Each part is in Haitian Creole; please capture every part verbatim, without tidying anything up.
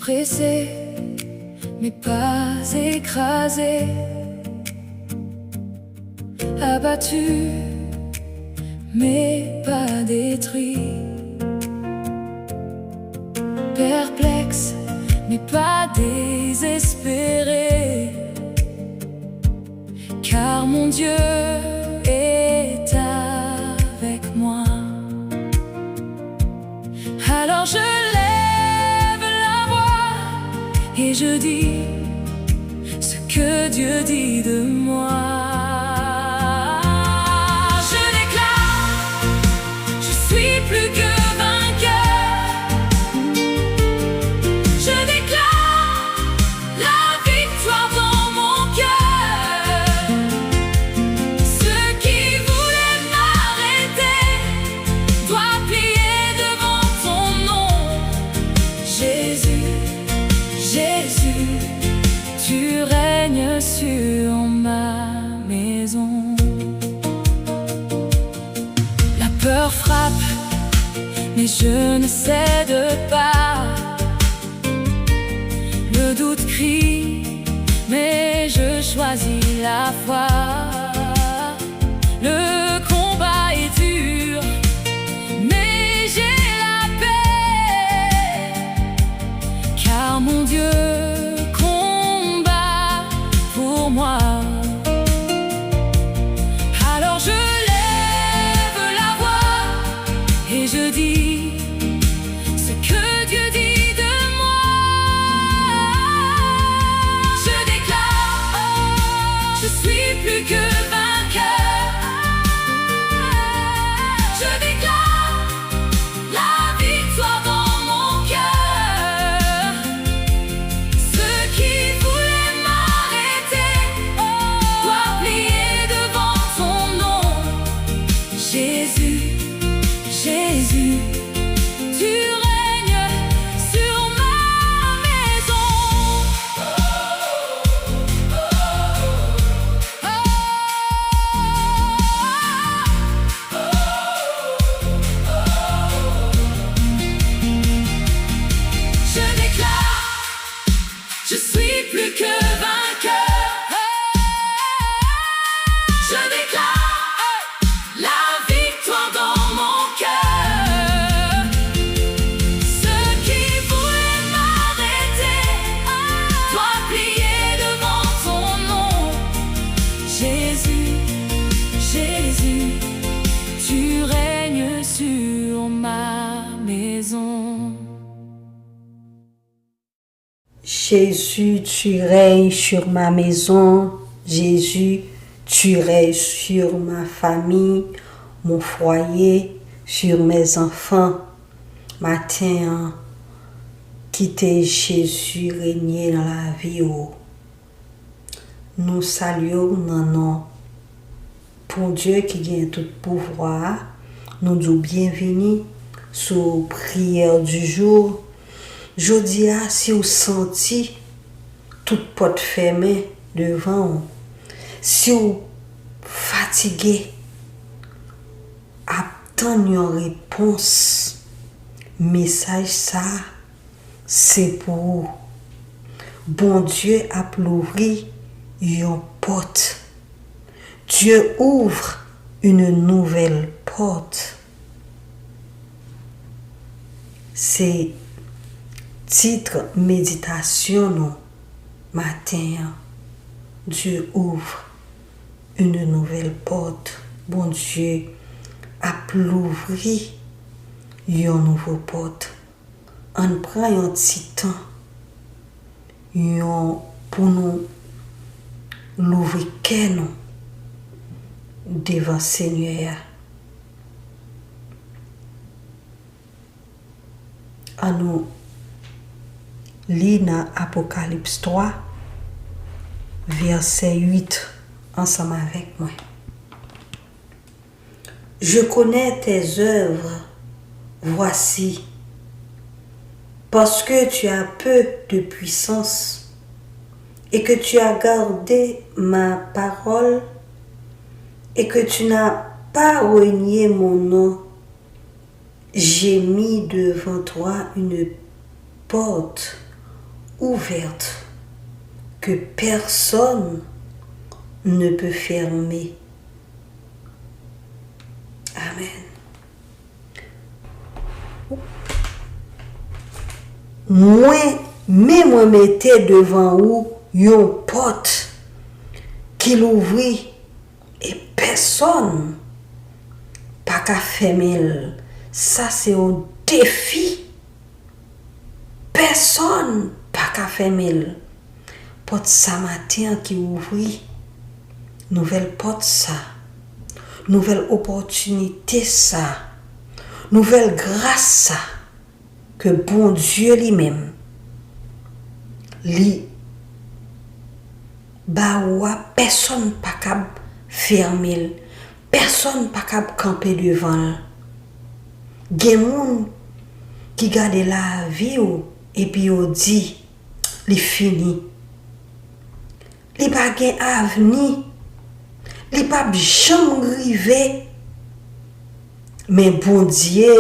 Pressé, mais pas écrasé. Abattu, mais pas détruit. Perplexe, mais pas désespéré. Car mon Dieu est avec moi. Alors je lève la voix et je dis ce que Dieu dit de moi. Je déclare, je suis plus que vainqueur. Je déclare la victoire dans mon cœur. Ceux qui voulaient m'arrêter doivent plier devant ton nom. Jésus, Jésus, tu règnes sur ma maison. La peur frappe, mais je ne cède pas. Le doute crie, mais je choisis la foi. Le combat est dur, mais j'ai la paix, car mon Dieu combat pour moi. Alors je lève la voix et je dis ce que Dieu dit de moi. Je déclare, je suis plus que vainqueur. Je déclare la victoire dans mon cœur. Ceux qui voulaient m'arrêter doivent plier devant ton nom. Jésus, Jésus, tu règnes sur ma maison. Je déclare, je suis plus que vainqueur. Je déclare la victoire dans mon cœur. Ceux qui voulaient m'arrêter doivent plier devant ton nom. Jésus, Jésus, tu règnes sur ma maison. Jésus, tu règnes sur ma maison. Jésus, tu règnes sur ma famille, mon foyer, sur mes enfants. Maten an, kite Jezi renye nan lavi w. Nou salye w nan non Bondye ki gen tout pouvwa a. Nou di w byenvini sou Prière du jour. Jodi a, si w santi tout pòt fèmen devan w, si w fatige ap tann yon repons, mesaj sa a se pou ou. Bondye ap louvri yon pòt. Dieu ouvre une nouvelle porte. Se tit meditasyon nou maten an. Dieu ouvre une nouvelle porte. Bondye ap louvri yon nouvo pòt. Ann pran yon ti tan, yon, pou nou louvri kè nou devan Senyè a. Ann nou li nan Apokalips twa, vèsè uit, ansanm avèk mwen. Je connais tes œuvres. Voici, parce que tu as peu de puissance et que tu as gardé ma parole et que tu n'as pas renié mon nom, j'ai mis devant toi une porte ouverte que personne ne peut fermer. Amen. Mwen, men mwen mete devan ou yon pòt ki louvri e pèsonn pa ka fèmen l. Sa se yon defi. Pèsonn pa ka fèmen l. Pòt sa maten an ki ouvri. Nouvèl pòt sa. Nouvèl opòtinite sa. Nouvèl gras sa. Ke Bondye li menm, li ba ou a, pèsonn pa kab fèmen l, pèsonn pa kab kanpe devan l. Gen moun ki gade lavi w epi yo di, li fini. Li pa gen avni. Li p ap janm rive. Men Bondye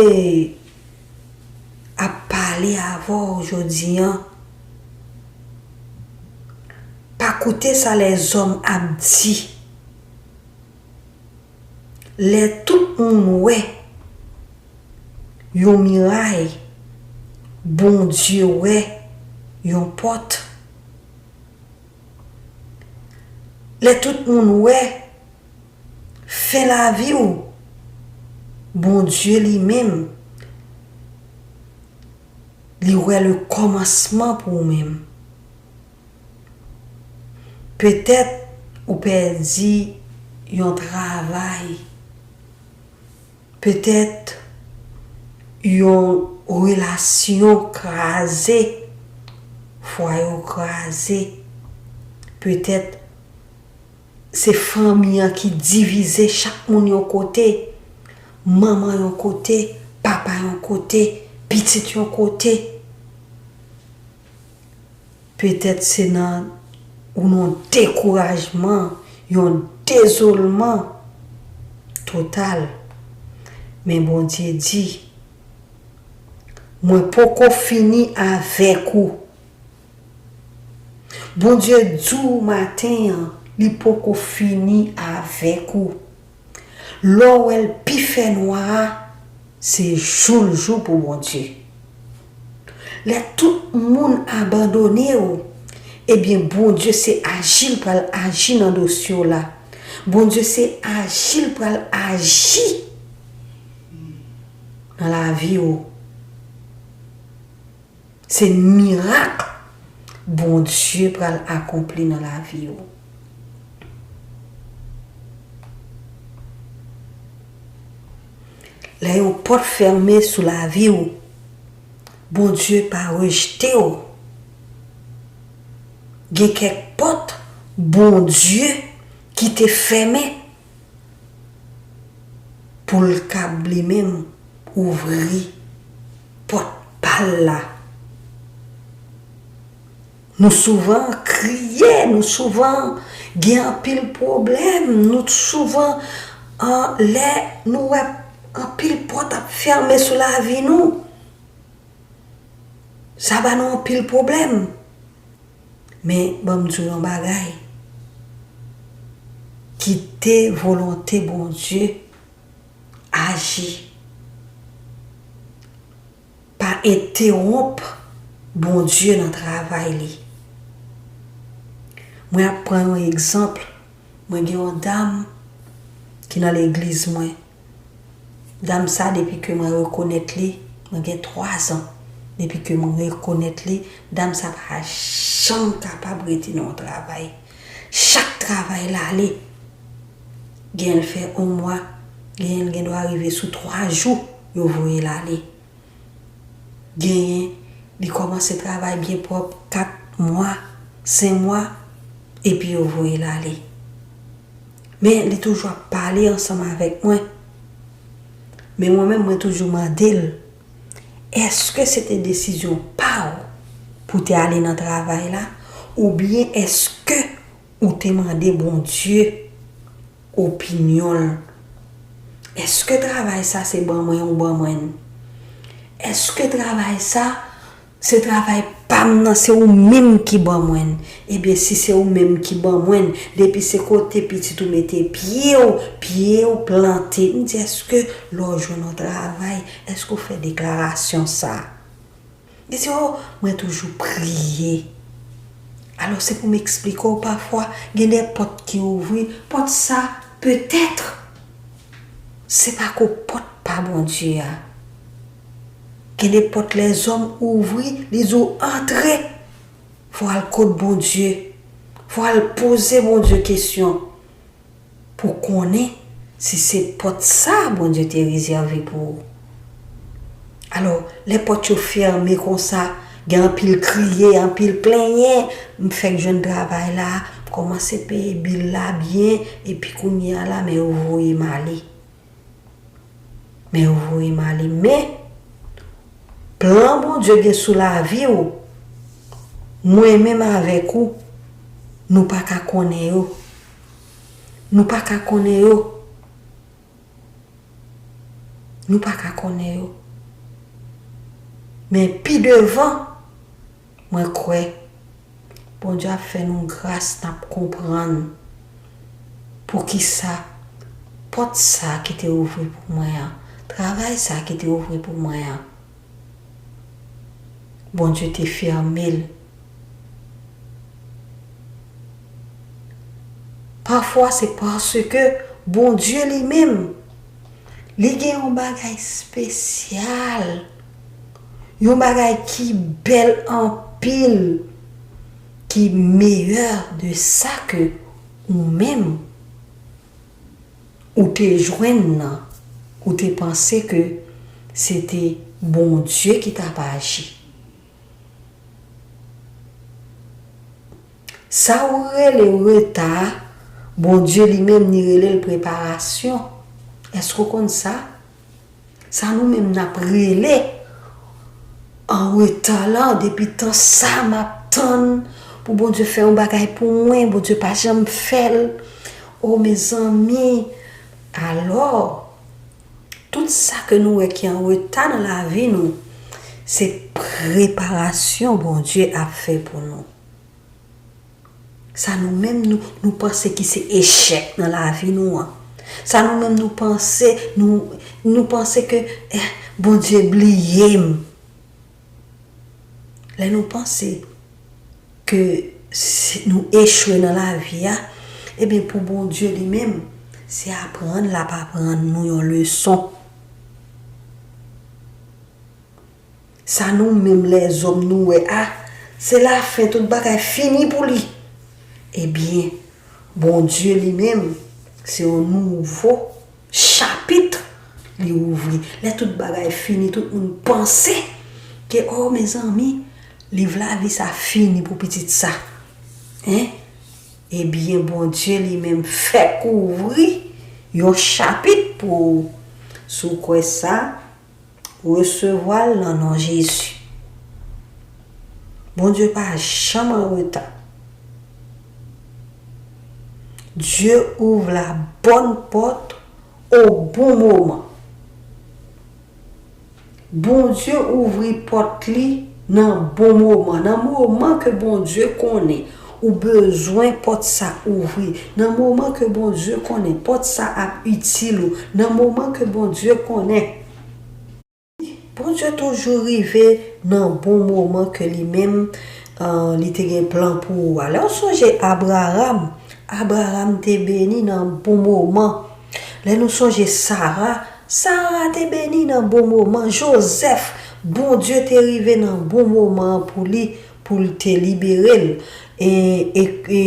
ap pale avè w jodi an. Pa koute sa lèzòm ap di. Lè tout moun wè yon miray, Bondye wè yon pòt. Lè tout moun wè fen lavi w, Bondye li menm, li wè le kòmansman pou ou menm. Petèt ou pèdi yon travay. Petèt yon relasyon kraze, fwaye w kraze. Petèt se fanmi an ki divize, chak moun yon kote, manman yon kote, papa yon kote, pitit yon kote. Petèt se nan ou nan dekourajman, yon dezolman total. Men Bondye di, mwen poko fini avèk ou. Bondye di w maten an, li poko fini avèk ou. Lè w wè l pi fènwa a, se jou l jou pou Bondye. Lè tout moun abandone w, ebyen, Bondye se aji l pral aji nan dosye w la. Bondye se aji l pral aji nan lavi w. Se mirak Bondye pral akonpli nan lavi w. Lè yon pòt fèmen sou lavi w, Bondye pa rejte w. Gen kèk pòt Bondye kite fèmen pou l kab li menm ouvri pòt pa l la. Nou souvan kriye, nou souvan gen anpil pwoblèm, nou souvan, an, lè nou wè anpil pòt ap fèmen sou lavi nou, sa ba nou anpil pwoblèm. Men, ban m di w yon bagay. Kite volonte Bondye aji. Pa entewonp Bondye nan travay li. Mwen ap pran yon egzanp. Mwen gen yon dam ki nan legliz mwen. Dam sa, depi ke mwen rekonèt li, mwen gen twa zan. Depi ke mwen rekonèt li, dam sa pa janm kapab rete nan yon travay. Chak travay l ale, genyen l fè yon mwa, genyen l gen dwa rive sou twa jou, yo voye l ale. Genyen, li kòmanse travay byen pwòp, kat mwa, senk mwa, epi yo voye l ale. Men li toujou ap pale ansanm avèk mwen. Men mwen menm, mwen toujou mande l, èske se te desizyon pa w pou te ale nan travay la, oubyen èske ou te mande Bondye opinyon l? Èske travay sa se ban mwen ou ban mwen l? Èske travay sa se travay pa m nan, se ou menm ki ban mwen l. Ebyen, si se ou menm ki ban mwen l, depi se kote pitit ou mete pye w, pye w plante. M di, èske lè w jwenn yon travay, èske w fè deklarasyon sa a? Li di, "O, mwen toujou priye." Alò, se pou m eksplike w, pafwa, gen de pòt ki ouvri, pòt sa, petèt, se pako pòt pa Bondye a. Gen de pòt lèzòm ouvri, li di w, "Antre." Fò w al kot Bondye. Fò w al poze Bondye kesyon pou konnen si se pòt sa Bondye te rezève pou ou. Alò, lè pòt yo fèmen konsa, gen anpil kriye, anpil plenyen, "M fèk jwenn travay la, m kòmanse peye bil la byen, epi kounye a la, men yo voye m ale." Men yo voye m ale. Men, plan Bondye gen sou lavi w, mwen menm avèk ou, nou pa ka konnen yo. Nou pa ka konnen yo. Nou pa ka konnen yo. Men pi devan, mwen kwè Bondye ap fè nou gras, n ap konprann poukisa pòt sa ki te ouvri pou mwen an, travay sa ki te ouvri pou mwen an, Bondye te fèmen l. Pafwa, se paske Bondye li menm, li gen yon bagay espesyal, yon bagay ki bèl anpil, ki meyè de sa ke ou menm ou te jwenn nan, ou te panse ke se te Bondye ki t ap aji. Sa ou rele reta a, Bondye li menm li rele l preparasyon. Èske w konn sa? Sa nou menm n ap rele an reta la, depi tan sa m ap tann pou Bondye fè yon bagay pou mwen, Bondye pa janm fè l. O mezanmi, alò, tout sa ke nou wè ki an reta nan lavi nou, se preparasyon Bondye ap fè pou nou. Sa nou menm nou, nou panse ki se echèk nan lavi nou an. Sa nou menm nou panse, nou, nou panse ke, eh, Bondye bliye m. Lè nou panse ke si nou echwe nan lavi a, ebyen pou Bondye li menm, se aprann l ap aprann nou yon leson. Sa nou menm lèzòm nou wè a, se lafen, tout bagay fini pou li. Ebyen, Bondye li menm, se yon nouvo chapit li ouvri. Lè tout bagay fini, tout moun panse ke, o mezanmi, liv lavi sa fini pou pitit sa. Hein? Ebyen, Bondye li menm fèk ouvri yon chapit pou ou. Si w kwè sa, resevwa l nan non Jezi. Bondye pa janm an reta. Dieu ouvre la bonne porte au bon moment. Bondye ouvri pòt li nan bon moman. Nan moman ke Bondye konnen ou bezwen pòt sa ouvri. Nan moman ke Bondye konnen pòt sa ap itil ou. Nan moman ke Bondye konnen. Bondye toujou rive nan bon moman ke li menm, ah, li te gen plan pou ou a. Lè w sonje Abraram, Abraram te beni nan bon moman. Lè nou sonje Sara, Sara te beni nan bon moman. Jozèf, Bondye te rive nan bon moman an pou li, pou l te libere l. E, e, e,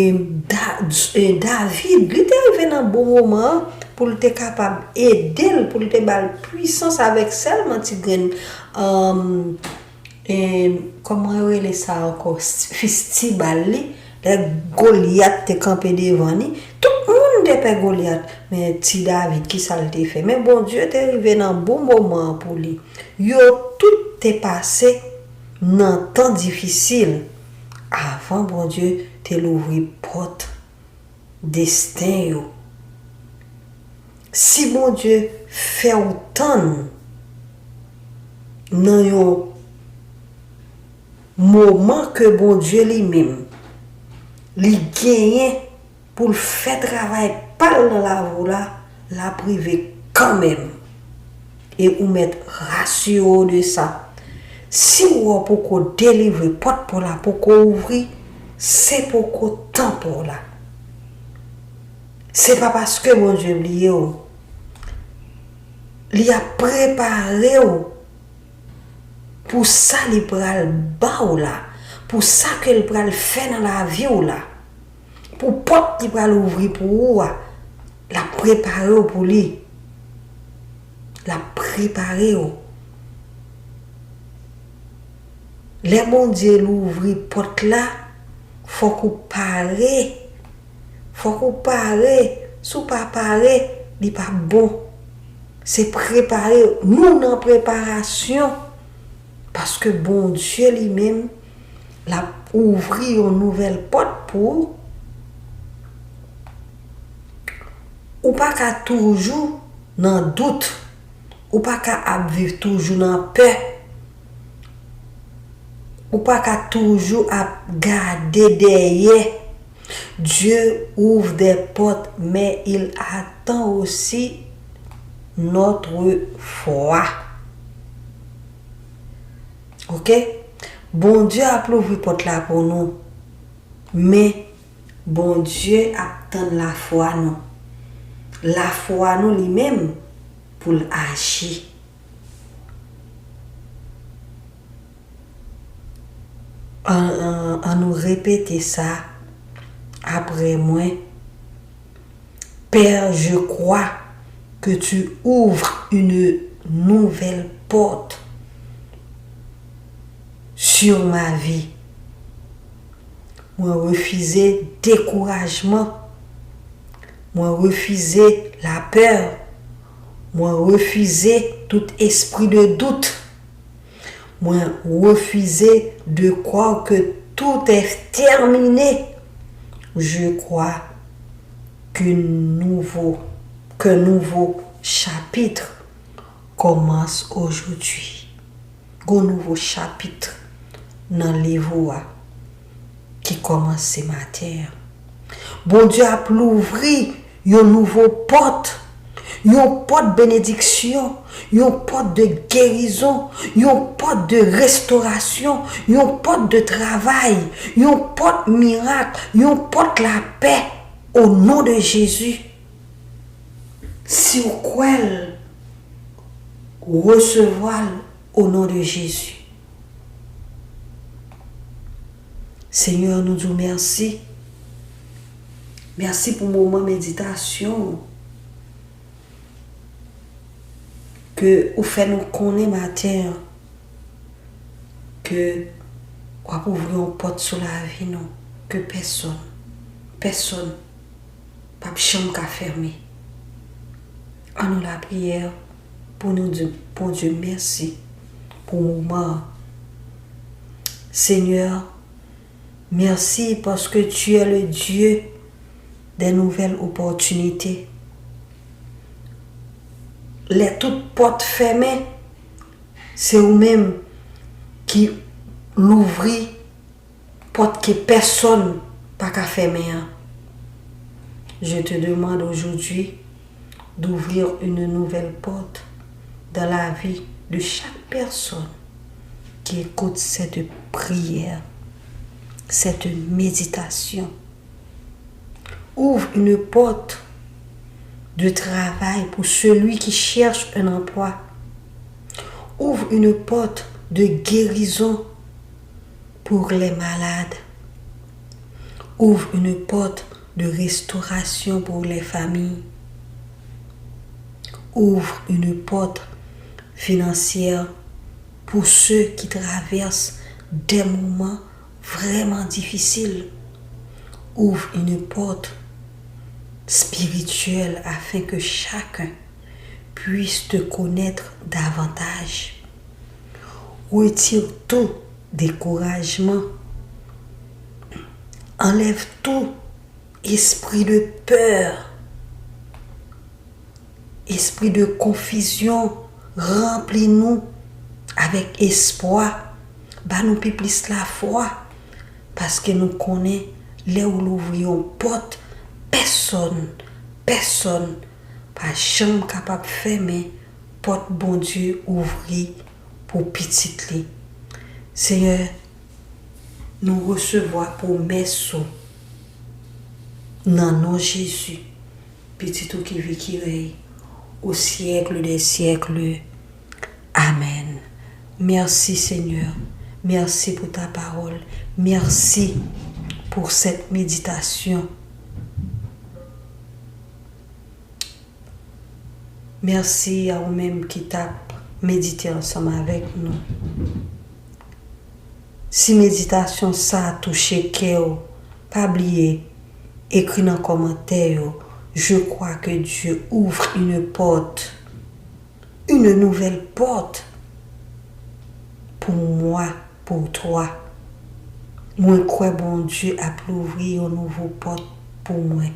Da-, e, David, li te rive nan bon moman an pou l te kapab ede l, pou l te ba l pwisans avèk sèlman ti grenn, um, e, kòman yo rele sa ankò? Fistibal li, lè Golyat te kanpe devan li, tout moun te pè Golyat. Men ti David, kisa l te fè? Men Bondye te rive nan bon moman an pou li. Yo tout te pase nan tan difisil avan Bondye te louvri pòt desten yo. Si Bondye fè w tann nan yon Moman ke Bondye li menm, li genyen pou l fè travay pa l nan lavi w la, l ap rive kanmenm. E ou mèt rasire w de sa. Si w wè w poko delivre, pòt pa w la poko ouvri, se poko tan pa w la. Se pa paske Bondye bliye w. Li ap prepare w pou sa li pral ba w la, pou sa ke l pral fè nan lavi w la, pou pòt li pral ouvri pou ou a, l ap prepare w pou li. L ap prepare w. Lè Bondye louvri pòt la, fòk ou pare. Fòk ou pare. Si w pa pare, li p ap bon. Se prepare. Nou nan preparasyon. Paske Bondye li menm, l ap ouvri yon nouvèl pòt pou ou. Ou pa ka toujou nan dout. Ou pa ka ap viv toujou nan pè. Ou pa ka toujou ap gade dèyè. Dieu ouvre des portes, mais il attend aussi notre foi. Ok? Bondye ap louvri pòt la pou nou. Men, Bondye ap tann lafwa nou. Lafwa nou li menm pou l aji. An, an, an nou repete sa apre mwen. Père, je crois que tu ouvres une nouvelle porte sur ma vie. Mwen refize dekourajman. Mwen refize lapè. Mwen refize tout espri de dout. Mwen refize de croire que tout est terminé. Je crois qu'un nouveau, qu'un nouveau chapitre commence aujourd'hui. Gon nouvo chapit nan liv ou a ki kòmanse maten an. Bondye ap louvri yon nouvo pòt, yon pòt benediksyon, yon pòt de gerizon, yon pòt de restorasyon, yon pòt de travay, yon pòt mirak, yon pòt lapè, o non de Jezi. Si w kwè l, resevwa l o non de Jezi. Senyè, nou di w mèsi. Mèsi pou moman meditasyon ke ou fè nou konnen maten an ke w ap ouvri yon pòt sou lavi nou ke pèsonn, pèsonn p ap janm ka fèmen. An nou lapriyè pou nou di Bondye mèsi pou moman an. Senyè, mèsi paske tu es le Dieu des nouvelles opportunités. Lè tout pòt fèmen, se ou menm ki louvri pòt ke pèsonn pa ka fèmen an. Je te demande aujourd'hui d'ouvrir une nouvelle porte dans la vie de chaque personne qui écoute cette prière, cette méditation. Ouvre une porte de travail pour celui qui cherche un emploi. Ouvre une porte de guérison pour les malades. Ouvre une porte de restauration pour les familles. Ouvre une porte financière pour ceux qui traversent des moments vraiment difficiles. Ouvre une porte spirituelle afin que chacun puisse te connaître davantage. Retire tout découragement. Enlève tout esprit de peur, esprit de confusion. Ranpli nou avèk espwa. Ba nou pi plis lafwa, paske nou konnen lè ou louvri yon pòt, pèsonn, pèsonn pa janm kapab fèmen pòt Bondye ouvri pou pitit li. Senyè, nou resevwa pwomès ou nan non Jezi, Pitit ou ki viv, ki rèy au siècle des siècles. Amèn. Mèsi, Senyè. Mèsi pou ta pawòl. Mèsi pou sèt meditasyon. Mèsi a ou menm ki t ap medite ansanm avèk nou. Si meditasyon sa a touche kè w, pa bliye ekri nan kòmantè yo: Je crois que Dieu ouvre une porte, une nouvelle porte pour moi, pour toi. Mwen kwè Bondye ap louvri yon nouvo pòt pou mwen.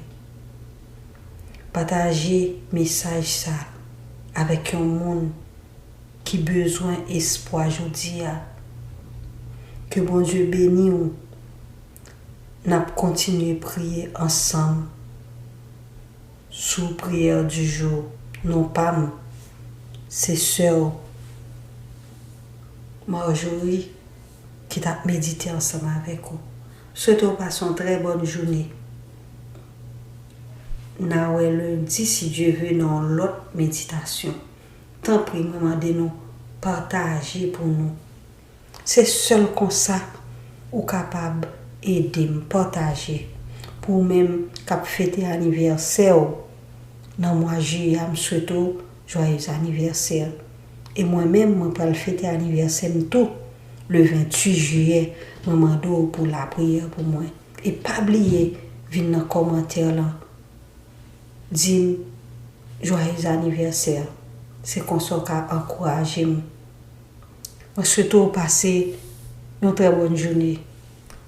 Pataje mesaj sa avèk yon moun ki bezwen espwa jodi a. Ke Bondye beni w. N ap kontinye priye ansanm sou priyè di jou. Non pa m, se sè w Marjorie ki t ap medite ansanm avèk ou. Swete w pase yon trè bòn jounen. N a wè lendi, si Dye vle, nan yon lòt meditasyon. Tanpri, mwen mande nou pataje pou nou. Se sèl konsa ou kapab ede m pataje. Pou ou menm k ap fete anivèsè w nan mwa jiyè a, m swete w jwayez anivèsè. E mwen menm, mwen pral fete anivèsè m tou, le venntuit jiyè. Mwen mande w pou lapriyè pou mwen. E pa bliye vin nan kòmantè lan, di m jwayez anivèsè. Se konsa w ka ankouraje m. Mwen swete w pase yon trè bòn jounen.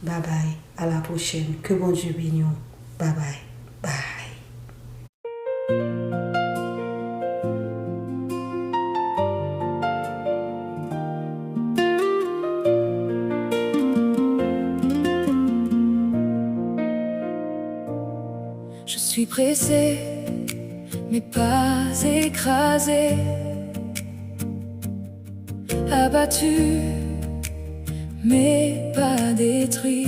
Babay, a la pwochèn. Ke Bondye beni w. Babay. Bye. Je suis pressé, mais pas écrasé, abattu, mais pas détruit,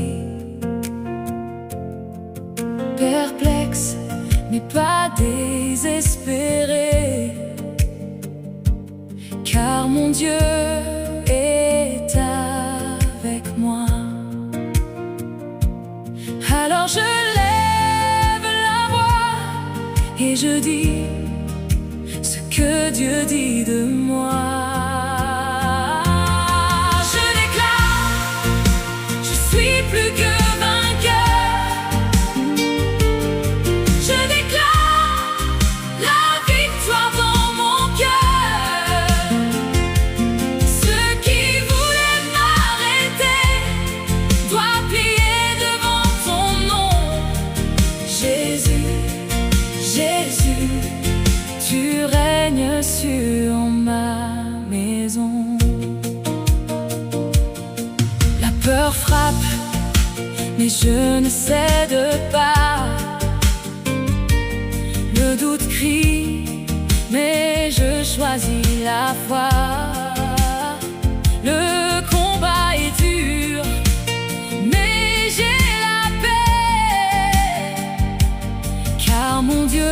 perplexe, mais pas désespéré, car mon Dieu est avec moi. Alors je lève la voix et je dis ce que Dieu dit de moi. Je déclare, je suis plus que vainqueur. Je déclare la victoire dans mon cœur. Ceux qui voulaient m'arrêter doivent plier devant ton nom. Jésus, Jésus, tu règnes sur ma maison. La peur frappe, mais je ne cède pas. Le doute crie, mais je choisis la foi. Le combat est dur, mais j'ai la paix, car mon Dieu